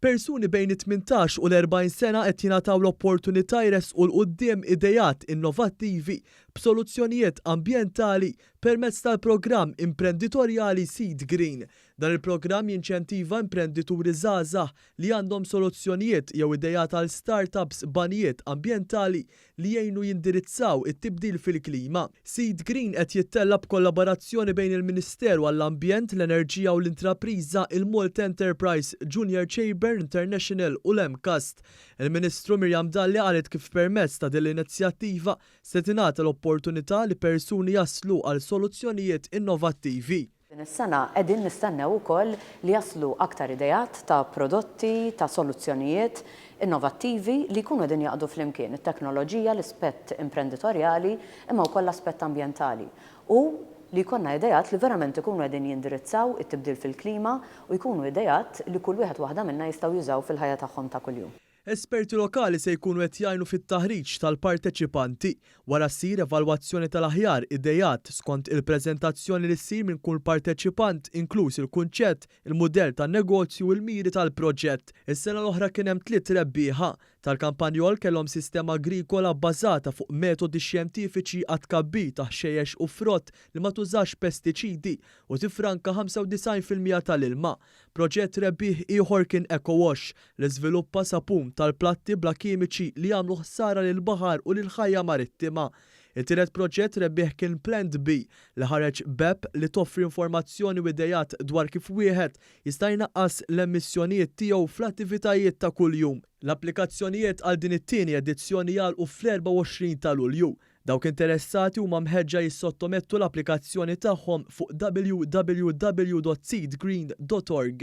Persuni bejn it-18 u l-40 sena qed jingħataw l-opportunità jressqu 'l quddiem ideat innovattivi b'soluzzjonijiet ambjentali permezz tal-programm imprenditorjali Seed Green. Dan il-programm jinċentiva imprendituri żgħażagħ li għandhom soluzzjonijiet jew ideat għal start-ups b'għanijiet ambjentali li jgħinu jindirizzaw it-tibdil fil-klima. Seed Green qed jittella' b'kollaborazzjoni bejn il-Ministeru għall-Ambjent, l-Enerġija u l-Intrapriża, il-Malta Enterprise Junior Chamber International u l-MCAST. Il-Ministru Miriam Dalli qalet kif permezz ta' din l-inizjattiva se tingħata l-opportunità li persuni jaslu għal soluzzjonijiet innovattivi. Din is-sena qegħdin nistennew ukoll li jaslu aktar ideat ta' prodotti, ta' soluzzjonijiet innovattivi li jkunu qegħdin jgħaqqdu flimkien it-teknoloġija, l-ispett imprenditorjali imma wkoll l-aspett ambjentali u li jkollna ideat li verament ikunu qegħdin jindirizzaw it-tibdil fil-klima u jkunu ideat li kull wieħed u waħda minna jistgħu jużaw fil-ħajja tagħhom ta' kuljum. Esperti lokali se jkunu qed jgħinu fit-taħriġ tal-parteċipanti. Wara ssir evalwazzjoni tal-aħjar ideat skont il-preżentazzjoni li ssir minn kull parteċipant inkluż il-kunċett, il-mudell tan-negozju u l-miri tal-proġett. Is-sena l-oħra kien hemm tliet rebbieħa. Tal-Kampanjol kellhom sistema agrikola bbażata fuq metodi xjentifiċi għat-tkabbir ta' ħxejjex u frott li ma tużax pestiċidi u tiffranka 95% tal-ilma. Proġett rebbieħ ieħor kien EcoWash, li żviluppa sapun tal-platti bla kimiċi li jagħmlu ħsara lill-baħar u lill-ħajja marittima. It-tielet proġett rebbieħ kien Plant B, li ħareġ b'app li toffri informazzjoni u ideat dwar kif wieħed jista' jnaqqas l-emissjonijiet tiegħu fl-attivitajiet ta' kuljum. L-applikazzjonijiet għal din it-tieni edizzjoni jagħlqu fl-24 ta' Lulju. Dawk interessati huma mħeġġa jissottomettu l-applikazzjoni tagħhom fuq www.seedgreen.org.